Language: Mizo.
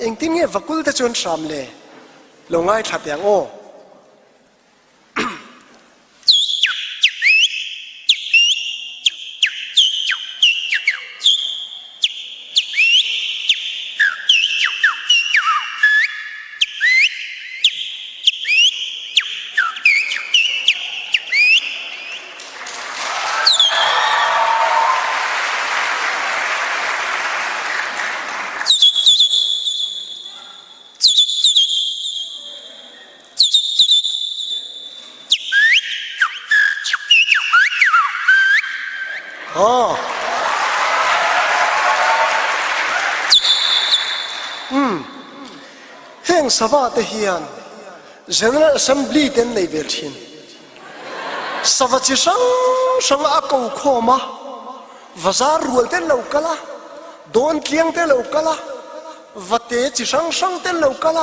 Engtin nge vakul te chuan hram le? Lo ngaithla teh ang aw. Aw. Umm. Heng sava te hian General Assembly te an nei ve thin. Sava chi hrang hrang a ko khawm a, vazar rual te an lo kal a, dawn tliang te a lo kal a, vate chi hrang hrang te an lo kal a.